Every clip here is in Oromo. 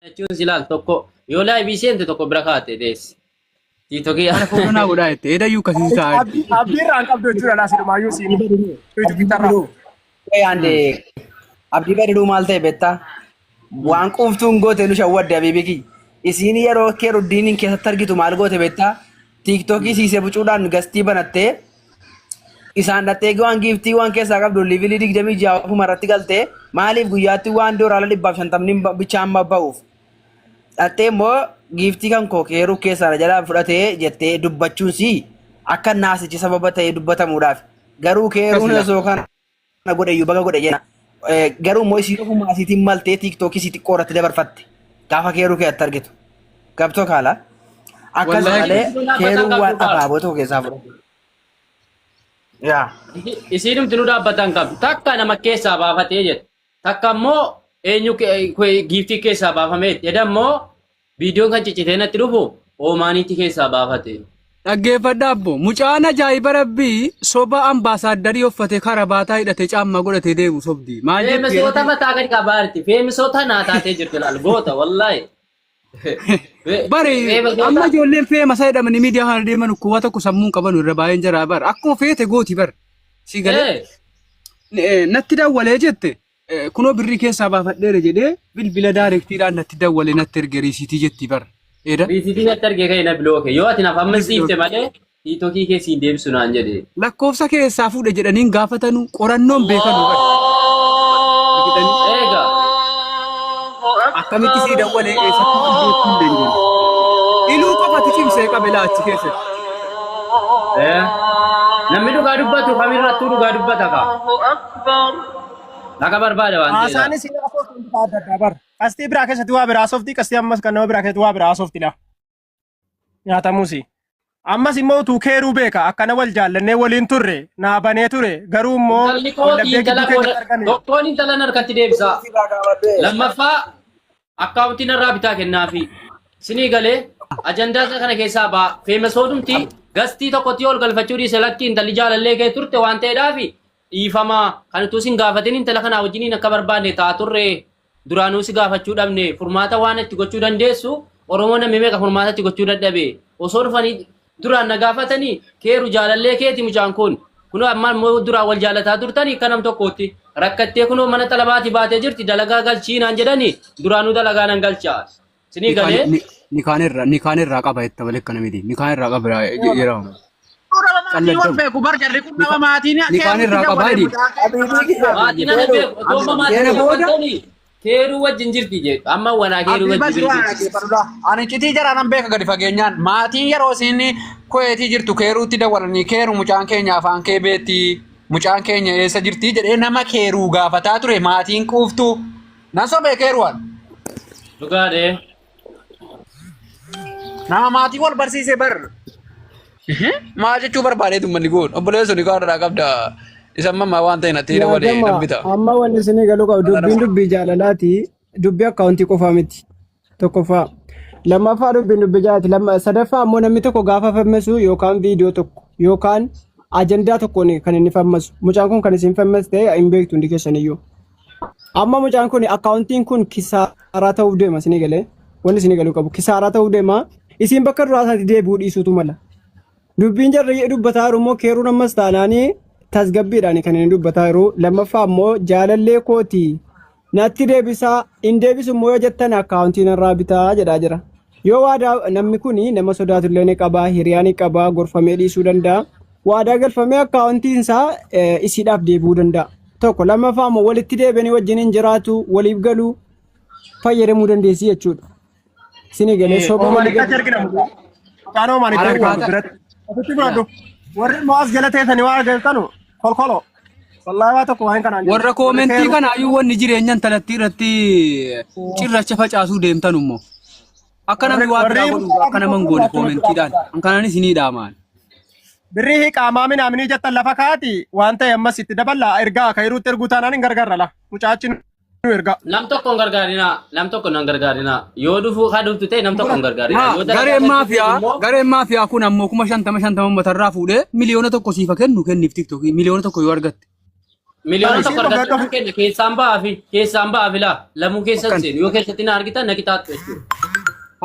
Jechuun si laal tokko yoo live seente tokko bira kaa'atte teessi. TikTokii Kana footoo naa godhaa jette. Eedayyuu akkasii taa'aa jirti. Abdii irraa hin qabdu jechuudha laa silumaayuu siin. Twitter Yaande abdii badiduu maal ta'e beektaa? Waan quuftuun goote nu shawwadde abiibi kiyya. Isiin yeroo keeruddiiniin keessatti argitu maal goote beektaa? Tiiktookii siisee bucuudhaan gastii banattee isaan dhattee waan giiftii waan keessaa qabdu livilii 26 ofuma irratti galtee maaliif guyyaatti waan doolaara 150 bichaan ba'uuf. Dhattee immoo giiftii kan koo keeruu keessaa na jalaa fudhatee jettee dubbachuun sii akka naasichi sababa ta'ee dubbatamuudhaaf. Garuu keeruun Akkas osoo kana godhe iyyuu baga godhe jenna. Garuu immoo isiin ofuma asiitiin maltee tiiktookii isii xiqqoo irratti dabarfatte. Gaafa keeruu keessatti argitu. Gabtoo kaala. Akkas Wallaahi. malee keeruun waan abaaboo tokko keessaa fudhate. Yaa. Isiinumti nu dhaabbatan qabdu. Takka nama keessaa baafatee jette. Takka immoo eenyu giiftii keessaa baafamee jedha immoo viidiyoon kan ciccitee natti dhufu oomaaniitti keessaa baafate. Dhaggeeffadhaa abbo. Mucaan ajaa'iba rabbii soba ambaasaaddarii uffate karabaataa hidhate caammaa godhatee deemu sobdi. Maal jetti? Feemisoota mataa gadi qabaa jirti. Feemisoota naa taatee jirti laal goota wallaahi. Bari amma ijoolleen feemasa jedhamanii miidiyaa kana deeman kuwaa tokko sammuun qabanu irra baay'een jaraa bar. Akkuma feete gooti bar. Si galee natti dawwalee jette kunoo birrii keessaa baafadheera jedhee bilbila daayirektiidhaan natti dawwalee natti erge riisiitii jetti bar. Eeda. Riisiitii natti erge ka'e na bilooke. Yoo ati naaf amma siifte malee tiitokii kee siin deebisu naan jedhe. Lakkoofsa keessaa fuudhe jedhaniin gaafatanu qorannoon beekanu bar. Argitanii? Eega. Akkamitti sii dawwalee eessatti waan beekuu hin dandeenye. Iluu qofatu cimsee qabe laa achi keessatti. Namni dhugaa dubbatu kamirrattuu dhugaa dubbata kaa. Dhaqa barbaada waan ta'eef. Haasaanis hin haasoftu bifa adda addaa bara. Qastii biraa keessatti waa biraa haasofti, qastii ammas kan nama biraa keessatti waa biraa haasofti laa. Nyaatamuusi. Ammas immoo utuu keeruu beeka akkana wal jaallannee waliin turre naa banee ture garuu immoo Intalli kooti waldhabdee intala gidduu keenyatti koo argame. tokkoon intala harkatti deebisa. Lammaffaa akkaawuntii narraa bitaa kennaafi. Sinii galee ajandaa isaa kana keessaa ba'a. Feemasoodumti gastii tokkotti ol galfachuu dhiise lakki intalli jaalallee kee turte waan ta'eedhaafi dhiifama kan utuu sin gaafatin intala kanaa wajjiniin akka barbaanne ta'a turre duraanuu si gaafachuu dhabne furmaata waan itti gochuu dandeessu Oromoo namni meeqa furmaata itti gochuu dadhabe osoo dhufanii duraan na gaafatanii keeru jaalallee keeti mucaan kun kunoo amma immoo duraan wal jaalataa turtanii akka nam tokkootti rakkattee kunoo mana xalabaati baatee jirti dalagaa galchii naan jedhanii duraanuu dalagaa nan galcha sinii galee Nikaan irraa qaba jetta malee akkana miti. Nikaan irraa qaba jedhama. Maatiin wal beeku bar jarri kun nama maatiin Nikaan irraa qabaa jedhi. Maatii nama beeku otoo amma maatii Kana nama booda tani keeruu wajjin jirti jedhu amma wanaa keeruu Abdii wajjin Basir waan jirti. dhaggeeffadhudha. Ani citii jaraa nan beeka gadi fageenyaan. Maatiin yeroo isin kuweetii jirtu keeruutti dawwalanii keeru mucaan keenya afaan kee beetti mucaan keenya eessa jirti jedhee nama keeruu gaafataa ture maatiin quuftu. Nan sobee keeruwaan. Dhugaadhee. Nama maatii wal barsiise bar. Maal jechuu barbaadeetu manni kun obboleessu ni kaadhaa qabda. Isa amma waan ta'e natti Yaa dabalee jama nan bita. amma wanni isinii galuu qabu dubbiin dubbii jaalalaati dubbii akkaawuntii qofaa miti tokkoffaa lammaffaa dubbiin dubbii jaalalaati lamma sadaffaa ammoo namni tokko gaafa fammasu yookaan viidiyoo tokko yookaan ajandaa tokkoon kan inni fammasu mucaan kun kan isin fammas ta'e hin beektu hundi keessaniyyuu Amma mucaan kun akkaawuntiin kun kisaaraa ta'uuf deema isinii galee wanni isinii galuu qabu kisaaraa ta'uuf deema isiin bakka duraa isaatti deebi'uu dhiisuutu mala. Dubbiin jarri dubbataa jiru immoo keeruun ammas taanaanii tasgabbiidhaan kan inni dubbataa jiru lammaffaa immoo jaalallee kooti natti deebisaa hin deebisu immoo yoo jettan akkaawuntiin irraa bitaa jedhaa jira. Yoo waadaa namni kun nama sodaatullee ni qaba hiriyaa ni qaba gorfamee dhiisuu danda'a. Waadaa galfamee akkaawuntiin isaa isiidhaaf deebi'uu danda'a. Tokko lammaffaa immoo walitti deebi'anii wajjin hin jiraatu waliif galuu fayyadamuu dandeessi jechuudha. Isinii galee soba walii Omaanitti galu. argina mucaa. Mucaan Omaanitti argamu Harakaata. biratti. Ofitti fudhadhu. Warri immoo as jala teessanii waa agartanu kolkolo. Wallaahi waa tokko waan kanaan jedhu. Warra Warri koomentii keeru. kanaayyuu wanni jireenya intalattii irratti cirracha facaasuu deemtan immoo. Akka Warri namni waa warri biraa godhu akka nama hin goone koomentiidhaan. An kanaanis ni dhaamaan. Birrii hiiqaamaa minaaminii jettan lafa kaati waan ta'e ammas itti daballa ergaa ka hiruutti erguu taanaan hin gargaarra la mucaachi nu ergaa. Nam tokko hin gargaarinaa. Nam tokko hin gargaarinaa. Yoo dhufuu haa dhuftu ta'e nam tokko hin gargaarinaa. Haa Yoo dalagaa gareen galchuu ta'e maafiyaa immoo gareen maafiyaa kun ammoo 50,000 50,000 uummatarraa fuudhee 1,000,000 siifa kennu kenniif tiktokii 1,000,000 yoo argatte. Miliyoona Isheen tokko dhugaa argachuu dhufu. kenna keessaan ba'aa fi keessaan ba'aa fi laa lamuu keessa Akkan. seenu yoo keessatti na argitan na qixaaxxu jechuudha.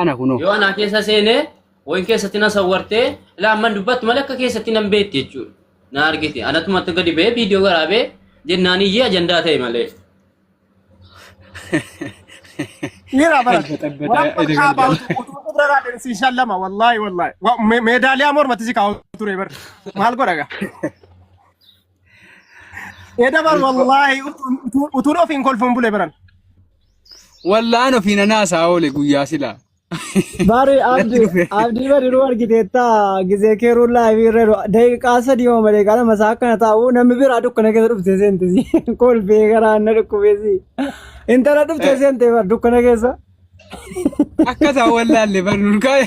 Ana kunoo. Yoo anaa keessa seenee wayin keessatti na sawwartee laa amman dubbattu malee akka keessatti nan beekti jechuudha. Na argite anatumatti gadi ba'ee viidiyoo waraabee jennaan iyyee ajandaa ta'e malee. Dhiira bara. Baxabbata Waan edda kaabaa galgala. utuu kudura raadeen si shallama wallaahi wallaahi. Meedaaliyaa mormatti si kaa'u ture bara. Maal godha gaa? Eda bar wallaahi utuun ofiin kolfuun bule baran. Wallaan ofiin anaasaa oole guyyaa silaa. Bari Natti abdi dhufe. abdii bari nu argiteetta gizee keeruu live irra jiru daqiiqaa 3 moo daqiiqaa 2 isaa akkana taa'u namni biraa dukkana keessa dhufte seente si kolfee garaa na dhukkubee si intala dhufte seente bar dukkana keessa. Akka isaa wallaalle bar nun kaa'e.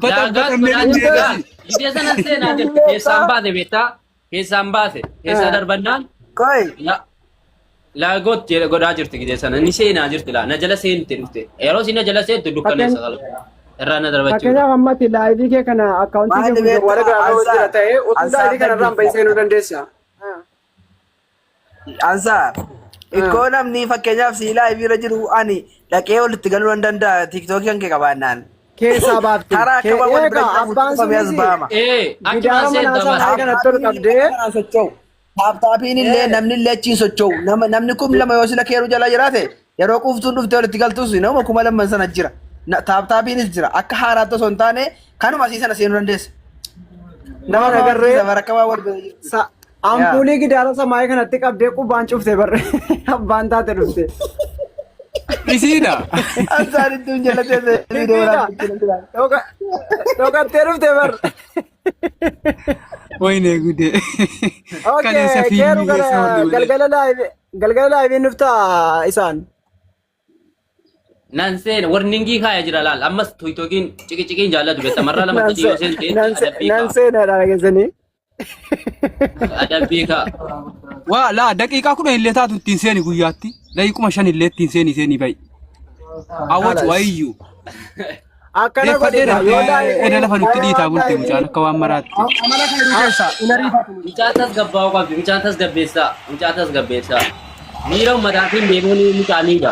Daagaas Baxabbatamnee godhaa dhufnee jirti. dhasi. Gidee sana seenaa jirti. Keessaan baase beektaa? Keessaan baase. Keessaa darbannaan Koi. laagoot jedhe godhaa jirti gidee sana. Ni seenaa jirti laa. Na jala seente dhufte. Yeroo isin na jala seentu dukkaneessa qaba. Irraa na darbachuudha. Fakkeenyaaf ammatti live kee kana akkaawuntii kee Maali kun beektaa? warra biraa Ansaa. jira ta'ee utuu Ansaa live kana irraan bahi seenuu dandeessa. Ansaa. Ikkoo namni fakkeenyaaf sii live irra jiru ani dhaqee walitti galuu nan danda'a tiiktookii kan kee qabaannaan. Keessaa baafti. Karaa akka waan wal bira Eegaa jiru abbaan cufamee as sunis ba'ama. Ee achumaan gidaara seenta manaa bara. isaa kanatti ol qabdee socho'u. Taaptaapiin illee namni illee achiin socho'u. Namni 2000 yoo sila keeruu jala jiraate yeroo quuftuun dhuftee walitti galtus nama 2000 sana jira. Taaptaapiinis jira. Akka haaraatti osoo hin taane kanuma asii sana seenuu dandeessa. Nama Maal agarree? nama rakka waan wal bira jiru. Ampuulii gidaara samaayii kanatti qabdee qubaan cufte barre abbaan taate dhufte. Isiidha. Ansaan ittiin jala teessee viidiyoo waraabbii. Dhokattee dhufte barre. Wayne gudee. Okay, Kaleessa keeru fiilmii keessa oolli malee. galgala live galgala live dhuftaa isaan. Nan seena warningii kaaya jira laal. Ammas tiiktookiin ciqiciqiin jaallatu beekta. Marraa lama sadii yoo seente adabbii Nan ka'a. seenaadha keessanii. Adabbii ka'a. Waa laa daqiiqaa 10 illee taatu ittiin seeni guyyaatti. Daqiiquma 5 illee ittiin seeni seeni ba'i. Awwacu wayiyyuu. Akkana godhe Deeffadhee yoo dhabdee edda lafa nutti dhiitaa bulte mucaan akka waan maraatti. Amala keeruu keessaa hin ariifatu. Mucaa tasgabbaa'uu qabdi. Mucaan tasgabbeessaa. Mucaa tasgabbeessaa. Miira uummataatiin deemuun mucaa miidha.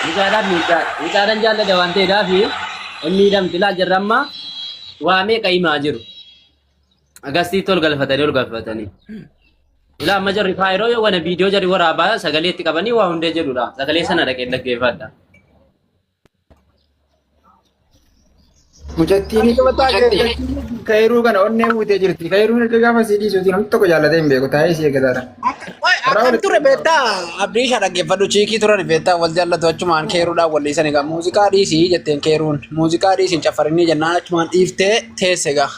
Mucaadhaan miidhaa. Mucaadhaan jaalladha waan ta'eedhaaf hin miidhamti. Laal jarra amma waa meeqa himaa jiru. Agastiitti ol galfatanii ol galfatanii. Ilaa amma jarri faayiroo yoo wana viidiyoo jarri waraabaa sagalee itti qabanii waa hundee jedhudha. Sagalee sana dhaqee dhaggeeffadha. Mucattiin kayruu kana onnee fuutee jirti. Kayruun erga gaafa sii dhiisuuti namni tokko jaallatee hin beeku. Taa'ee sii eeggataadha. Akkam ture beektaa abdii ishaa dhaggeeffadhu chiikii turan beektaa wal jaallatu achumaan keeruudhaan wal dhiisan egaa muuziqaa dhiisii jetteen keeruun muuziqaa dhiisiin caffarinii jennaan achumaan dhiiftee teesse egaa.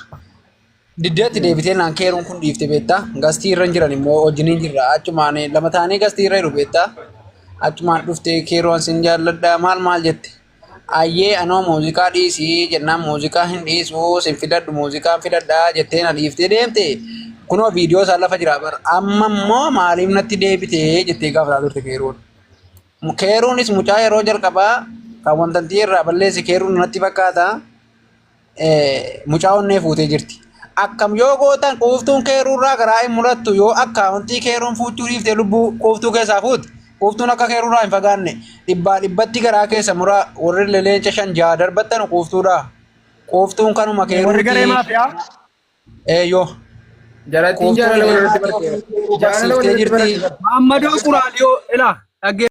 Diddeetti deebitee naan keeruun kun dhiifte beektaa gastii irra hin jiran immoo wajjiniin jirra achumaan lama ta'anii gastii irra jiru beektaa achumaan dhuftee keeroo sin jaalladha maal maal jette. Ayyee anoo muuziqaa dhiisii jennaan muuziqaa hin dhiisuu sin filadhu muuziqaan filadhaa jettee na dhiiftee deemte. Kunoo viidiyoo isaa lafa jira bar amma immoo maaliif natti deebitee jettee gaafataa turte keeruun. Keeruunis mucaa yeroo jalqabaa kan wantantii irraa balleesse keeruun natti fakkaata. Mucaa onnee fuutee jirti. Akkam yoo gootan quuftuun keeruurraa garaa hin murattu yoo akkaawuntii keeruun fuuchuu dhiiftee lubbuu quuftuu keessaa fuute quuftuun akka keeruurraa hin fagaanne dhibbaa dhibbatti garaa keessa muraa warri leenca 5 6 darbattan quuftuudha. Quuftuun kanuma Warri garee keeruuti. maafiyaa. Eeyyoo. Jalattiin Quuftuun jaalala walirratti maatii barte. ofii keeruu Jaalala barsiiftee walirratti jirti. barte. Maammadoo Quraadiyoo ilaa dhagge.